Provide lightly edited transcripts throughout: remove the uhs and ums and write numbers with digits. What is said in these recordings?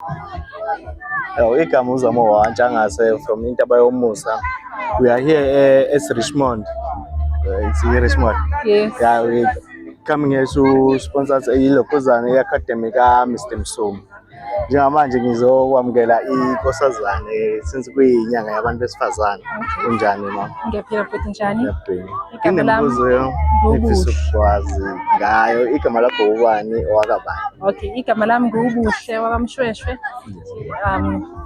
Oh, igama uZamo Wantshangase from Intaba Yomusa. We are here at Richmond. It's here Richmond. Yes. Yeah, we coming here to sponsor ilokhuzane i-academy ka Mr Msomi. Njengamanje ngizokwamukela inkosazane since kuyinyanga yabantu besifazane. Kunjani, mama? Ngiyaphila futhi, njani? Ngiyaphila. Igama lami Nginemibuzo nguBuhle. engifisa ukwazi ngayo. Igama lakho ubani, owakabani? Okay, igama lami nguBuhle wakaMshweshwe.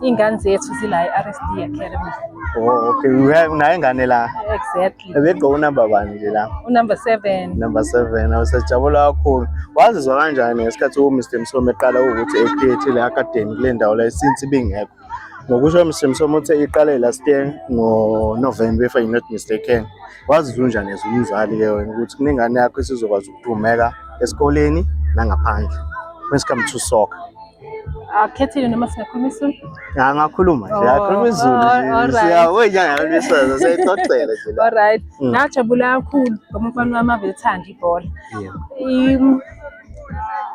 Iy'ngane zethu zila e-RSD Academy. Oh, okay. We have unayo ingane la. Exactly. Ebegqoka unumber bani nje la? Unumber 7. Number 7. Awusajabula kakhulu. Wazizwa kanjani ngesikhathi uMr Msomi eqala ukuthi e-create le academy kule ndawo la, since ibingekho? Ngokusho Mr Msomi uthe iqale last year ngo-November, if I'm not mistaken. Wazizwa unjani as umzali ke wena ukuthi kunengane yakho esizokwazi ukudumeka esikoleni nangaphandle when it comes to soccer? Akukhethile noma singakhuluma isiZulu? Angakhuluma nje, Oh, akhuluma isiZulu oh, nje. Alright. Siyawenyanga yabantu besifazane, siyayixoxela nje la. Alright. Ngajabula kakhulu ngoba umfana wami ave ethanda ibhola.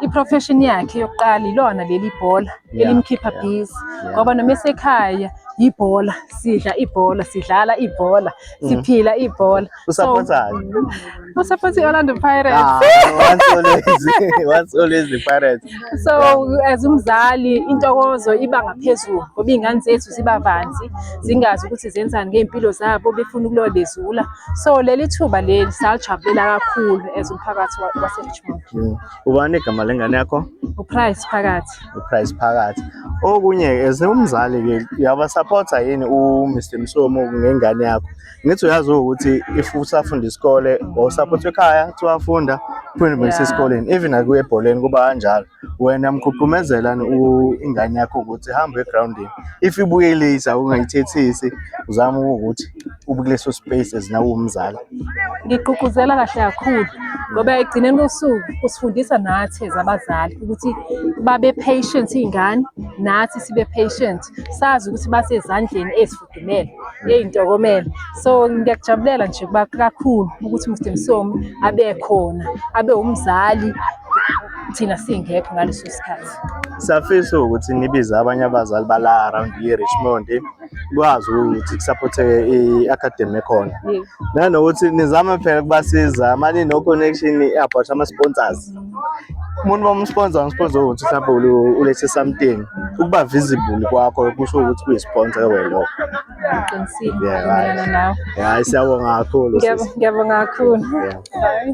I-profession yakhe yokuqala ilona leli bhola elimkhipha busy ngoba noma esekhaya ibhola, sidla ibhola, sidlala ibhola, siphila ibhola. Usupportani? Usupport i-Orlando Pirates. Ah, once always, once always the Pirates. So as umzali intokozo iba ngaphezulu ngoba iy'ngane zethu ziba vanzi, zingazi ukuthi zenzani ngey'mpilo zabo, befuna ukuloba bezula. So leli thuba leli salijabulela kakhulu as umphakathi wase-Richmond. Ubani igama lengane yakho? UPrice Phakathi. UPrice Phakathi. Okunye, as umzali ke, uyabasupporta yini uMr Msomo ngengane yakho? Ngithi uyazi ukuthi if usafunda isikole usupportwa ekhaya, kuthiwa wafunda, uphinde ubuyise esikoleni, even nakuye ebholeni kuba kanjalo. Wena mgqugqumezelani ingane yakho ukuthi hambe egrawundini? If ibuye late, ungayithethisi, uzame ukuthi ube kuleso space as nawe umzali. Ngigqugquzela kahle kakhulu ngoba ekugcineni kosuku kusifundisa nathi as abazali ukuthi babe patient iy'ngane, nathi sibe patient, sazi ukuthi basezandleni ezifudumele, ey'ntokomele. So ngiyakujabulela nje kuba kakhulu ukuthi Mr Msomi abe khona, abe umzali thina singekho ngaleso sikhathi. Siyafisa ukuthi nibize abanye abazali bala around i-Richmond, kwazi ukuthi kusupporte i-academy ekhona. Nanokuthi nizame phela ukubasiza mani no-connection about ama-sponsors. Umuntu bamsponsor, ngisponsor ukuthi mhlawumbe ulethe something, ukuba visible kwakho kusho ukuthi kuyi-sponsor wena lokho. Ngiqinisile, Yeah, ngivumelana nawe. Hayi, siyabonga kakhulu, sisi. Ngiyabonga kakhulu. Yeah. Bye.